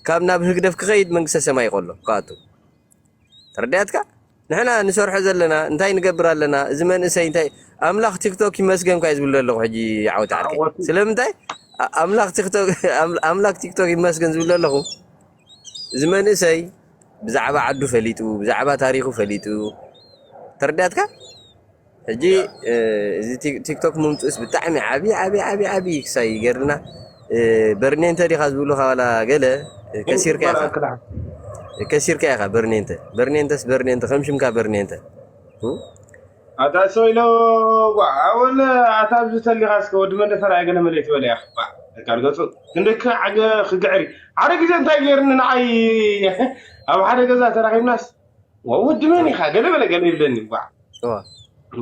ካብ ናብ ህግደፍ ክኸይድ መንግስተ ሰማይ ይቐሎ ክኣቱ። ተረዳያትካ? ንሕና ንሰርሖ ዘለና እንታይ ንገብር ኣለና? እዚ መንእሰይ እንታይ ኣምላኽ ቲክቶክ ይመስገን እኳ ዝብል ዘለኹ ሕጂ ዓወት ዓርከይ። ስለምንታይ ኣምላኽ ቲክቶክ ኣምላኽ ቲክቶክ ይመስገን ዝብል ዘለኹ እዚ መንእሰይ ብዛዕባ ዓዱ ፈሊጡ ብዛዕባ ታሪኹ ፈሊጡ ተረዳትካ? ሕጂ እዚ ቲክቶክ ምምፅኡስ ብጣዕሚ ዓብዪ ዓብዪ ዓብዪ ዓብዪ ክሳይ ይገርና። በርኔንተ ዲኻ ዝብሉኻ ዋላ ገለ ከሲርካ ኢኻ። ከሲርካ ኢኻ በርኔንተ። በርኔንተስ በርኔንተ ከም ሽምካ በርኔንተ። ኣታ ሰው ኢሎ ኣወል ኣታ ኣብዚ ተሊኻስ ወዲ መን ተራእየ ገለ መለ ትበለ ኢኻ። ካልገፁ ክንደካ ዓገ ክግዕሪ ሓደ ግዜ እንታይ ገይርኒ ንዓይ ኣብ ሓደ ገዛ ተራኺብናስ ወዲ መን ኢኻ ገለ በለ ገለ ይብለኒ።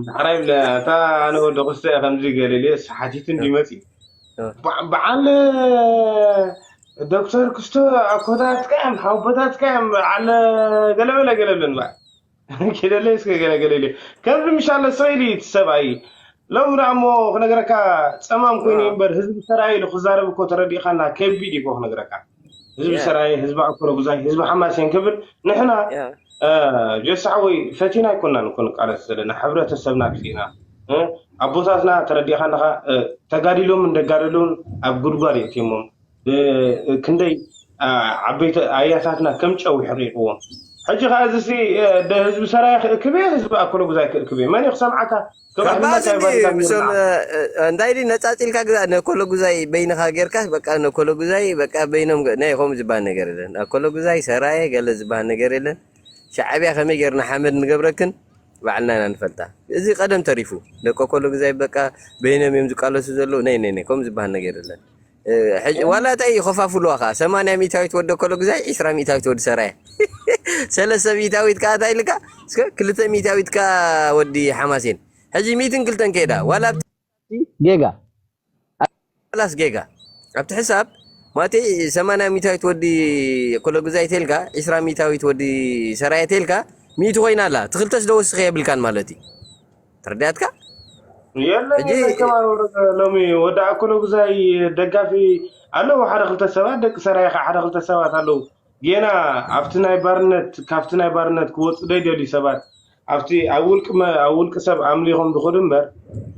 ዳሕራይ ብለ ኣታ ኣነ ወዲ ክስተ ከምዚ ገለ ኢለ ሓቲቱ እንዲመፂ በዓል ዶክተር ክስቶ ኣኮታትካ እዮም ሓውቦታትካ እዮም በዓል ገለ በለ ገለ ብለኒ። ኪደለይ እስከ ገለ ገለ ኢለ ከምዚ ምሻለ ሰው ኢሉ እቲ ሰብኣይ ሎም ደኣ እሞ ክነገረካ ፀማም ኮይኑ እምበር ህዝቢ ሰራየ ኢሉ ክዛረብ እኮ ተረዲእካና ከቢድ እዩ እኮ ክነግረካ። ህዝቢ ሰራየ፣ ህዝቢ ኣኮረጉዛይ፣ ህዝቢ ሓማሴን ክብል ንሕና ጀሳዕ ወይ ፈቲና ኣይኮናን እኮ ንቃለስ ዘለና ሕብረተሰብና ኣጥፊእና። ኣቦታትና ተረዲእካ ኣለካ ተጋዲሎምን ደጋደሎን ኣብ ጉድጓድ የእትዮሞም። ክንደይ ዓበይቲ ኣያታትና ከም ጨው ይሕሪቅዎም። ሕጂ ከዓ እዚ ህዝቢ ሰራየ ክእክብ እየ ህዝቢ ኣኮለጉዛይ ክእክብ እየ መን ክሰምዓካ? ከባዝኒ ምሶም እንታይ ድዩ ነፃፂልካ ግዛ ነኮለጉዛይ በይንካ ጌርካ በቃ ነኮለጉዛይ በቃ በይኖም ናይ ከምኡ ዝበሃል ነገር የለን። ኣኮለጉዛይ ሰራየ ገለ ዝበሃል ነገር የለን። ሻዕብያ ከመይ ጌርና ሓመድ ንገብረክን ባዕልና ኢና ንፈልጣ። እዚ ቀደም ተሪፉ ደቂ ኮለጉዛይ በቃ በይኖም እዮም ዝቃለሱ ዘለዉ ናይ ናይ ናይ ከምኡ ዝበሃል ነገር የለን። ዋላ እንታይ ይኸፋፍሉዋ ከዓ ሰማንያ ሚእታዊት ወዲ ኮለጉዛይ ዒስራ ሚእታዊት ወዲ ሰራየ ሰለስተ ሚእታዊት ከዓ እንታይ ኢልካ እስከ ክልተ ሚእታዊት ከዓ ወዲ ሓማሴን ሕጂ ሚእትን ክልተን ከይዳ ዋላ ጌጋ ላስ ጌጋ ኣብቲ ሕሳብ ማቴ ሰማንያ ሚታዊት ወዲ ኮለጉዛይ ተልካ ዒስራ ሚታዊት ወዲ ሰራየ ተልካ ሚእቲ ኮይና ኣላ ትክልተስ ዶ ወስኸ የብልካን ማለት እዩ ተረዳትካ የለን የለን ከማን ወረደ ሎሚ ወዲ ኣኮለጉዛይ ደጋፊ ኣለዉ ሓደ ክልተ ሰባት ደቂ ሰራየ ከዓ ሓደ ክልተ ሰባት ኣለዉ ጌና ኣብቲ ናይ ባርነት ካብቲ ናይ ባርነት ክወፁ ደይደልዩ ሰባት ኣብቲ ኣብ ውልቂ መ- ኣብ ውልቂ ሰብ ኣምሊኾም ዝኸዱ እምበር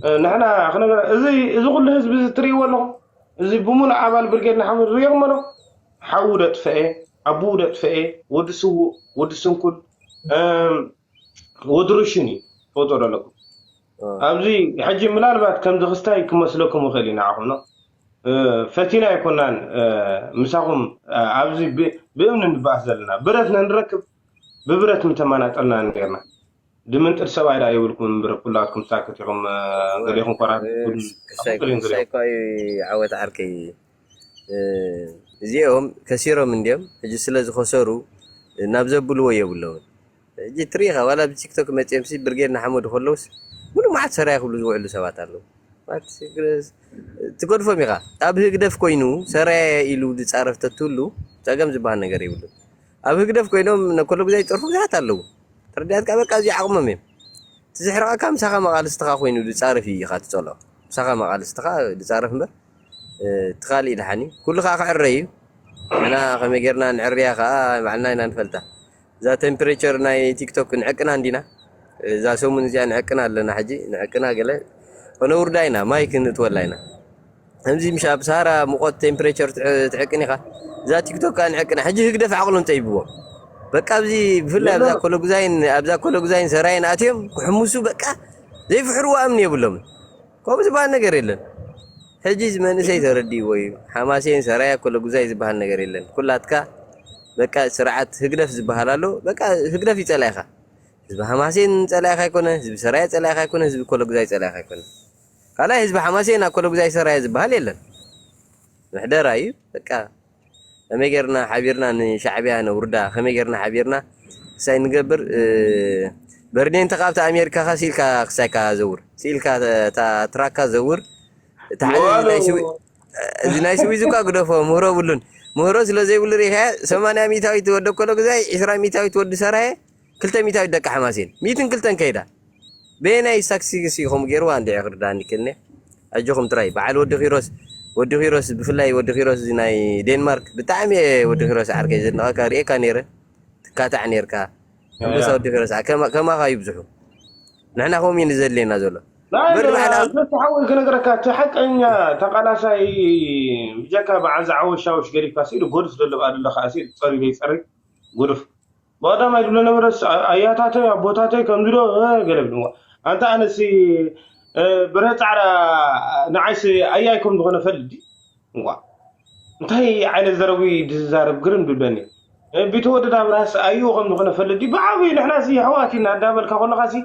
እ፣ ንሕና ክነገር እዚ እዚ ኩሉ ህዝቢ እዚ ትርእይዎ ኣለኹም እዚ ብሙሉእ ኣባል ብርጌድ ንሓመድ ሪኦም ኣሎ ሓዉ ደጥፈኤ ኣቡኡ ደጥፈኤ ወዲ ስዉእ ወዲ ስንኩል እም፣ ወዲ ርሽን እዩ ትፈልጦ ዶ ኣለኩም ኣብዚ ሕጂ ምናልባት ከምዚ ክስታይ ክመስለኩም ይኽእል እዩ ንዓኹም ነው ፈቲና ኣይኮናን ምሳኹም ኣብዚ ብእምኒ ንበኣስ ዘለና ብረት ነንረክብ ብብረት ምተመናጠልና ነርና ድምንጥል ሰብኣይ ዳ ይብልኩም እምበር ኩላትኩም ሳክት ኢኹም ገሌኹም ኮራት ክሳይ ክሳይ እኳ እዩ ዓወት ዓርከይ እዚኦም ከሲሮም እንዲዮም ሕጂ ስለ ዝኸሰሩ ናብ ዘብልዎ የብለውን ሕጂ ትሪኢኻ ዋላ ብቲክቶክ መፂኦም ሲ ብርጌድ ንሓመዱ ከለውስ ሙሉ መዓት ሰራየ ክብሉ ዝውዕሉ ሰባት ኣለዉ ትገድፎም ኢኻ ኣብ ህግደፍ ኮይኑ ሰራየ ኢሉ ዝፃረፍ ተትህሉ ፀገም ዝበሃል ነገር የብሉን ኣብ ህግደፍ ኮይኖም ነኮሎ ግዛይ ዝፀርፉ ብዙሓት ኣለዉ ተረዲኣትካ በቃ እዚ ዓቕሞም እዮም ትዝሕርቐካ ምሳኻ መቓልስትኻ ኮይኑ ዝፃረፍ እዩ ኢኻ ትፀልኦ ምሳኻ መቓልስትኻ ዝፃረፍ እምበር እቲ ካልእ ይድሓኒ ኩሉ ከዓ ክዕረ እዩ ንሕና ከመይ ጌርና ንዕርያ ከዓ ባዕልና ኢና ንፈልጣ እዛ ቴምፕሬቸር ናይ ቲክቶክ ንዕቅና እንዲና እዛ ሰሙን እዚኣ ንዕቅና ኣለና ሕጂ ንዕቅና ገለ ከነውርዳ ኢና ማይ ክንእትወላ ኢና ከምዚ ምሽ ኣብ ሳራ ሙቐት ቴምፕሬቸር ትዕቅን ኢኻ እዛ ቲክቶክ ከዓ ንዕቅና ሕጂ ህግደፍ ዓቕሎም ጠይብዎም በቃ ኣብዚ ብፍላይ ኣብዛ ኮለጉዛይን ኣብዛ ኮለጉዛይን ሰራይን ኣትዮም ክሕምሱ በቃ ዘይፍሕርዋ እምኒ የብሎምን ከምኡ ዝበሃል ነገር የለን ሕጂ እዚ መንእሰይ ተረዲእዎ እዩ ሓማሴን ሰራያ ኮለጉዛይ ዝበሃል ነገር የለን ኩላትካ በቃ ስርዓት ህግደፍ ዝበሃል ኣሎ በቃ ህግደፍ ይፀላኢኻ ህዝቢ ሓማሴን ፀላኢኻ ኣይኮነ ህዝቢ ሰራያ ፀላኢኻ ኣይኮነ ህዝቢ ኮለጉዛይ ፀላኢኻ ኣይኮነ ካልኣይ ህዝቢ ሓማሴን ኣብ ኮለጉዛይ ሰራያ ዝበሃል የለን ምሕደራ እዩ በቃ ከመይ ጌርና ሓቢርና ንሻዕብያ ነውርዳ ከመይ ጌርና ሓቢርና ክሳይ ንገብር በርዴን ተቃብቲ ኣሜሪካ ካ ሲልካ ክሳይካ ዘውር ሲልካ ትራካ ዘውር እቲ ሓደ እዚ ናይ ስዊዝ እኳ ግደፎ ምህሮ ብሉን ምህሮ ስለ ዘይብሉ ሪኢኻ ሰማንያ ሚታዊት ወደ ኮሎ ግዛይ ዒስራ ሚታዊት ወዲ ሰራየ ክልተ ሚታዊት ደቂ ሓማሴን ሚትን ክልተን ከይዳ በየናይ ሳክሲግስ ኢኹም ገይርዋ እንድዒ ክርዳኒ ክልኒ ኣጆኹም ጥራይ በዓል ወዲ ኪሮስ ወዲ ኪሮስ፣ ብፍላይ ወዲ ኪሮስ እዚ ናይ ዴንማርክ፣ ብጣዕሚ እየ ወዲ ኪሮስ ዓርከይ ዘድንቐካ፣ ርእየካ ነይረ። ትካታዕ ነይርካ። ኣንበሳ ወዲ ኪሮስ፣ ከማኻ ይብዝሑ። ንሕና ከምኡ እዩ ዘድልየና ዘሎ። ናይ በል ባዕላ ተሓዊ ክነግረካ፣ እቲ ሓቀኛ ተቓላሳይ ብጀካ በዓል ዝዓወሻውሽ ገዲፍካ ሲሉ ጎድፍ ዘሎ ባዕሉ ኣለኻ ሲሉ ጸሪ ዘይጸሪ ጎድፍ። ብቐዳማይ ዝብሎ ነበረ፣ ኣያታተይ ኣቦታተይ ከምዚ ዶ ገለ ብልዎ። ኣንታ ኣነሲ ብረ ጻዕዳ ንዓይሲ ኣያይ ከም ዝኾነ ፈልዲ እንኳ እንታይ ዓይነት ዘረቡ ዝዛረብ ግርም ድብለኒ። ቢተወደድ ኣብርሃስ ኣዩ ከም ዝኾነ ፈልዲ ብዓብዩ ንሕና ሲ ኣሕዋት ኢና እንዳበልካ ከለኻ ሲ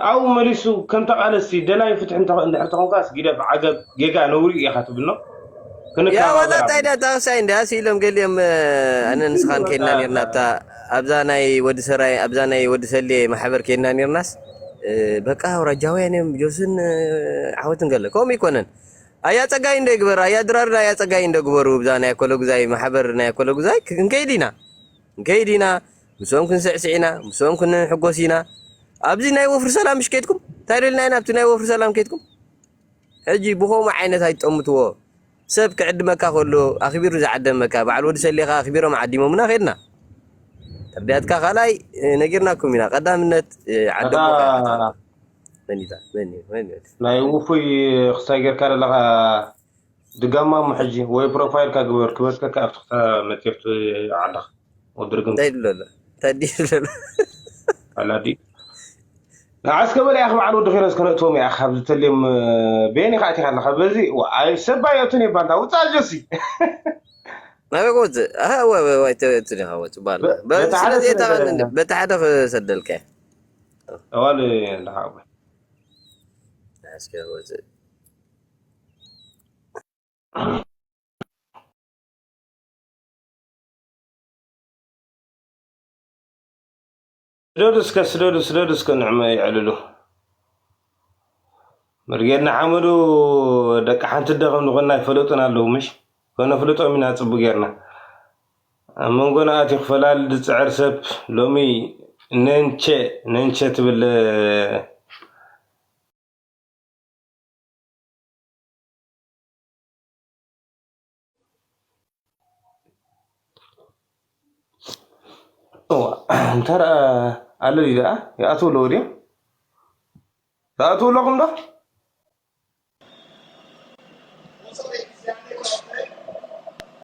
ኣብኡ መሊሱ ከም ተቓለስቲ ደላይ ፍትሒ እንድሕር ተኾንካስ ጊደፍ ዓገብ ጌጋ ነውሪ ኢኻ ትብሎ። ያ ክንከባበር ወጣ እንታይ ኣብና። ዳ ታውሳይ እንዳ ሲሎም ገሊኦም ኣነ ንስኻን ከይድና ነርና ኣብታ ኣብዛ ናይ ወዲ ሰራይ ኣብዛ ናይ ወዲ ሰሌ ማሕበር ከይድና ነርናስ በቃ ኣውራጃውያን እዮም ጆስን ዓወትን ገለ ከምኡ ይኮነን። ኣያ ጸጋይ እንደ ግበር ኣያ ድራር ኣያ ጸጋይ እንደ ግበሩ ብዛ ናይ ኮለጉዛይ ማሕበር ናይ ኮለጉዛይ ክንከይድ ኢና ክንከይድ ኢና። ምስኦም ክንስዕስዕ ኢና፣ ምስኦም ክንሕጎስ ኢና። ኣብዚ ናይ ወፍሪ ሰላም ምሽ ከይድኩም እንታይ ደልና ኢና ኣብቲ ናይ ወፍሪ ሰላም ከይድኩም ሕጂ ብኸምኡ ዓይነት ኣይትጠምትዎ። ሰብ ክዕድመካ ከሎ ኣኽቢሩ ዝዓደመካ በዓል ወዲ ሰሌኻ ኣኽቢሮም ዓዲሞምና ከድና። ተርዲኣትካ ካልኣይ ነጊርናኩም ኢና ቀዳምነት ዓደቦ መኒታ መኒ መኒ ናይ ውፉይ ክሳይ ጌርካ ዘለኻ ድጋማ እሞ ሕጂ ወይ ፕሮፋይልካ ግበር ክበትከካ ኣብቲ ክታ መቴርቱ ዓለኻ ወድርግም እንታይ ድሎ ኣሎ እንታይ ድሎ ኣሎ ኣላዲ ንዓስከ በለ ያኽ በዓል ወዲ ኺረስ ከነእትዎም ያኽ ካብ ዝተልዮም ቤኒ ከዓ እቲኻ ኣለኻ በዚ ኣይ ሰብ ኣይእቱን ይባል ውፃ ጆሲ ናበይ ክወፅእ ኣሃ ወይወይ ተእቱ ዲኻ ወፅእ ባል በቲ ሓደ ስለዚ ስለ- የታቐን በቲ ሓደ ክሰደልካ እዋል እንዳሓወ እስከ ወፅእ ስደዱ እስከ ስደዱ ስደዱ እስከ ንዕመ ይዕልሉ መርጌድና ሓመዱ ደቂ ሓንቲ ደኸም ዝኾና ይፈለጡን ኣለዉ ምሽ ከነፍልጦም ኢና ፅቡ ጌርና ኣብ መንጎና ኣትዩ ክፈላል ዝፅዕር ሰብ ሎሚ ነንቸ ነንቸ ትብል እንተ ደኣ ኣሎ ድዩ ደኣ ይኣትዉ ኣለዉ ድዮም? ትኣትዉ ኣለኹም ዶ?